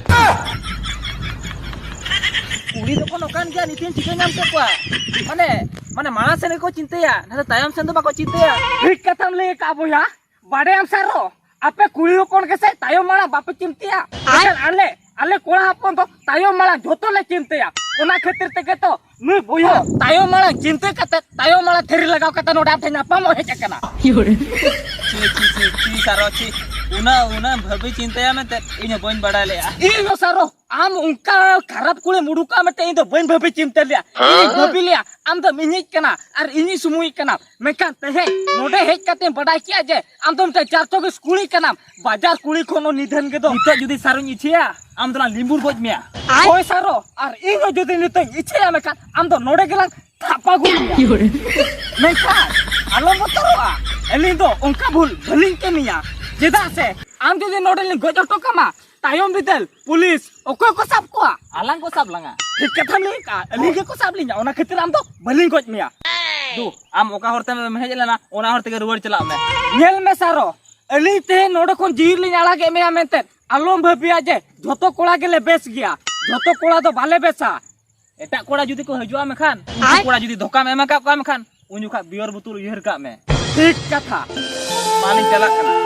ᱠᱩᱲᱤ ᱫᱚᱠᱚ ᱱᱚᱝᱠᱟᱱ ᱜᱮᱭᱟ, ᱱᱤᱛᱤᱧ ᱴᱷᱤᱠᱟᱹ ᱧᱟᱢ ᱠᱮᱫ ᱠᱚᱣᱟ᱾ ᱢᱟᱱᱮ, ᱢᱟᱱᱮ ᱢᱟᱲᱟᱝ ᱥᱮᱱ ᱜᱮᱠᱚ ᱪᱤᱱᱛᱟᱹᱭᱟ, ᱱᱟᱛᱮ ᱛᱟᱭᱚᱢ ᱥᱮᱱ ᱫᱚ ᱵᱟᱠᱚ ᱪᱤᱱᱛᱟᱹᱭᱟ᱾ ᱴᱷᱤᱠ ᱠᱟᱛᱷᱟᱢ ᱞᱟᱹᱭ ᱟᱠᱟᱫᱼᱟ ᱵᱚᱭᱦᱟ᱾ ᱵᱟᱰᱟᱭᱟᱢ ᱥᱟᱨᱚ, ᱟᱯᱮ ᱠᱩᱲᱤ ᱦᱚᱯᱚᱱ ᱜᱮᱥᱮ ᱛᱟᱭᱚᱢ ᱢᱟᱲᱟᱝ ᱵᱟᱯᱮ ᱪᱤᱱᱛᱟᱹᱭᱟ᱾ ᱟᱨ ᱢᱮᱱᱠᱷᱟᱱ ᱟᱞᱮ, ᱟᱞᱮ ᱠᱚᱲᱟ ᱦᱚᱯᱚᱱ ᱫᱚ ᱛᱟᱭᱚᱢ ᱢᱟᱲᱟᱝ ᱡᱷᱚᱛᱚ ᱞᱮ ᱪᱤᱱᱛᱟᱹᱭᱟ᱾ ᱚᱱᱟ ᱠᱷᱟᱹᱛᱤᱨ ᱛᱮᱜᱮ ᱛᱚ ᱱᱩᱭ ᱵᱚᱭᱦᱟ ᱛᱟᱭᱚᱢ ᱢᱟᱲᱟᱝ ᱪᱤᱱᱛᱟᱹ ᱠᱟᱛᱮ, ᱛᱟᱭᱚᱢ ᱢᱟᱲᱟᱝ ᱛᱷᱟᱹᱨᱤ ᱞᱟᱜᱟᱣ ᱠᱟᱛᱮ ᱱᱚᱰᱮ ᱟᱢ ᱴᱷᱮᱱ ᱧᱟᱯᱟᱢᱚᱜ ᱦᱮᱡ ᱟᱠᱟᱱᱟ᱾ ᱪᱤ, ᱪᱤ, ᱪᱤ, ᱪᱤ, ᱥᱟᱨᱚ, ᱪᱤ᱾ ᱩᱱᱟᱹᱜ ᱩᱱᱟᱹᱜ ᱵᱷᱟᱹᱵᱤ ᱪᱤᱱᱛᱟᱹᱭᱟ ᱢᱮᱱᱛᱮ ᱤᱧ ᱦᱚᱸ ᱵᱟᱹᱧ ᱵᱟᱲᱟᱭ ᱞᱮᱜᱼᱟ᱾ ᱤᱧ ᱦᱚᱸ ᱥᱟᱨᱚ, ᱟᱢ ᱚᱱᱠᱟ ᱠᱷᱟᱨᱟᱯ ᱠᱩᱲᱤᱢ ᱩᱰᱩᱠᱟ ᱢᱮᱱᱛᱮ ᱤᱧ ᱫᱚ ᱵᱟᱹᱧ ᱵᱷᱟᱹᱵᱤ ᱪᱤᱱᱛᱟᱹ ᱞᱮᱜᱼᱟ᱾ ᱤᱧ ᱵᱷᱟᱹᱵᱤ ᱞᱮᱜᱼᱟ ᱟᱢ ᱫᱚᱢ ᱤᱧᱤᱡ ᱠᱟᱱᱟ ᱟᱨ ᱤᱧᱤᱡ ᱥᱩᱢᱩᱭᱤᱡ ᱠᱟᱱᱟᱢ, ᱢᱮᱱᱠᱷᱟᱱ ᱛᱮᱦᱮᱧ ᱱᱚᱰᱮ ᱦᱮᱡ ᱠᱟᱛᱮᱧ ᱵᱟᱰᱟᱭ ᱠᱮᱜᱼᱟ ᱡᱮ ᱟᱢ ᱫᱚ ᱢᱤᱫᱴᱮᱱ ᱪᱟᱨ ᱪᱚᱠᱤᱥ ᱠᱩᱲᱤ ᱠᱟᱱᱟᱢ᱾ ᱵᱟᱡᱟᱨ ᱠᱩᱲᱤ ᱠᱷᱚᱱ ᱦᱚᱸ ᱱᱤᱫᱷᱟᱹᱱ ᱜᱮᱫᱚ᱾ ᱱᱤᱛᱚᱜ ᱡᱩᱫᱤ ᱥᱟᱨᱚᱧ ᱤᱪᱷᱟᱹᱭᱟ ᱟᱢ ᱫᱚᱞᱟᱝ ᱞᱤᱢᱵᱩᱨ ᱜᱚᱡ ᱢᱮᱭᱟ᱾ ᱦᱳᱭ ᱥᱟᱨᱚ, ᱟᱨ ᱤᱧ ᱦᱚᱸ ᱡᱩᱫᱤ ᱱᱤᱛᱚᱜ ᱤᱧ ᱤᱪᱷᱟᱹᱭᱟ ᱢᱮᱱᱠᱷᱟᱱ ᱟᱢ ᱫᱚ ᱱᱚᱰᱮ ᱜᱮᱞᱟᱝ ᱛᱷᱟᱯᱟ ᱜᱚᱫ ᱢᱮᱭᱟ᱾ ᱢᱮᱱᱠᱷᱟᱱ ᱟᱞᱚᱢ ᱵᱚᱛᱚᱨᱚᱜᱼᱟ, ᱟᱹᱞᱤᱧ ᱫᱚ ᱚᱱᱠᱟ ᱵᱷᱩᱞ ᱵᱟᱹᱞᱤᱧ ᱠᱟᱹᱢᱤᱭᱟ᱾ ᱪᱮᱫᱟᱜ ᱥᱮ ᱟᱢ ᱡᱩᱫᱤ ᱱᱚᱰᱮ ᱞᱤᱧ ᱜᱚᱡ ᱦᱚᱴᱚ ᱠᱟᱢᱟ, ᱛᱟᱭᱚᱢ ᱵᱤᱫᱟᱹᱞ ᱯᱩᱞᱤᱥ ᱚᱠᱚᱭ ᱠᱚ ᱥᱟᱵ ᱠᱚᱣᱟ? ᱟᱞᱟᱝ ᱠᱚ ᱥᱟᱵ ᱞᱟᱝᱟ᱾ ᱴᱷᱤᱠ ᱠᱟᱛᱷᱟᱢ ᱞᱟᱹᱭ ᱠᱟᱜᱼᱟ, ᱟᱹᱞᱤᱧ ᱜᱮᱠᱚ ᱥᱟᱵ ᱞᱤᱧᱟ, ᱚᱱᱟ ᱠᱷᱟᱹᱛᱤᱨ ᱟᱢ ᱫᱚ ᱵᱟᱹᱞᱤᱧ ᱜᱚᱡ ᱢᱮᱭᱟ᱾ ᱫᱩ, ᱟᱢ ᱚᱠᱟ ᱦᱚᱨ ᱛᱮᱢ ᱦᱮᱡ ᱞᱮᱱᱟ ᱚᱱᱟ ᱦᱚᱨ ᱛᱮᱜᱮ ᱨᱩᱣᱟᱹᱲ ᱪᱟᱞᱟᱜ ᱢᱮ᱾ ᱧᱮᱞ ᱢᱮ ᱥᱟᱨᱚ, ᱟᱹᱞᱤᱧ ᱛᱮᱦᱮᱧ ᱱᱚᱰᱮ ᱠᱷᱚᱱ ᱡᱤᱣᱤ ᱞᱤᱧ ᱟᱲᱟᱜᱮᱫ ᱢᱮᱭᱟ ᱢᱮᱱᱛᱮ ᱟᱞᱚᱢ ᱵᱷᱟᱹᱵᱤᱭᱟ ᱡᱮ ᱡᱷᱚᱛᱚ ᱠᱚᱲᱟ ᱜᱮᱞᱮ ᱵᱮᱥ ᱜᱮᱭᱟ᱾ ᱡᱷᱚᱛᱚ ᱠᱚᱲᱟ ᱫᱚ ᱵᱟᱞᱮ ᱵᱮᱥᱟ᱾ ᱮᱴᱟᱜ ᱠᱚᱲᱟ ᱡᱩᱫᱤ ᱠᱚ ᱦᱤᱡᱩᱜᱼᱟ ᱢᱮᱠᱷᱟᱱ, ᱩᱱᱠᱩ ᱟᱭ᱾ ᱠᱚᱲᱟ ᱡᱩᱫᱤ ᱫᱷᱳᱠᱟᱢ ᱮᱢ ᱟᱠᱟᱫ ᱠᱚᱣᱟ ᱢᱮᱠᱷᱟᱱ, ᱩᱱ ᱡᱚᱠᱷᱟᱜ ᱵᱤᱭᱚᱨ ᱵᱳᱛᱚᱞ ᱩᱭᱦᱟᱹᱨ ᱠᱟᱜ ᱢᱮ᱾ ᱴᱷᱤᱠ ᱠᱟᱛᱷᱟ᱾ ᱢᱟᱞᱤᱧ ᱪᱟᱞᱟᱜ ᱠᱟᱱᱟ᱾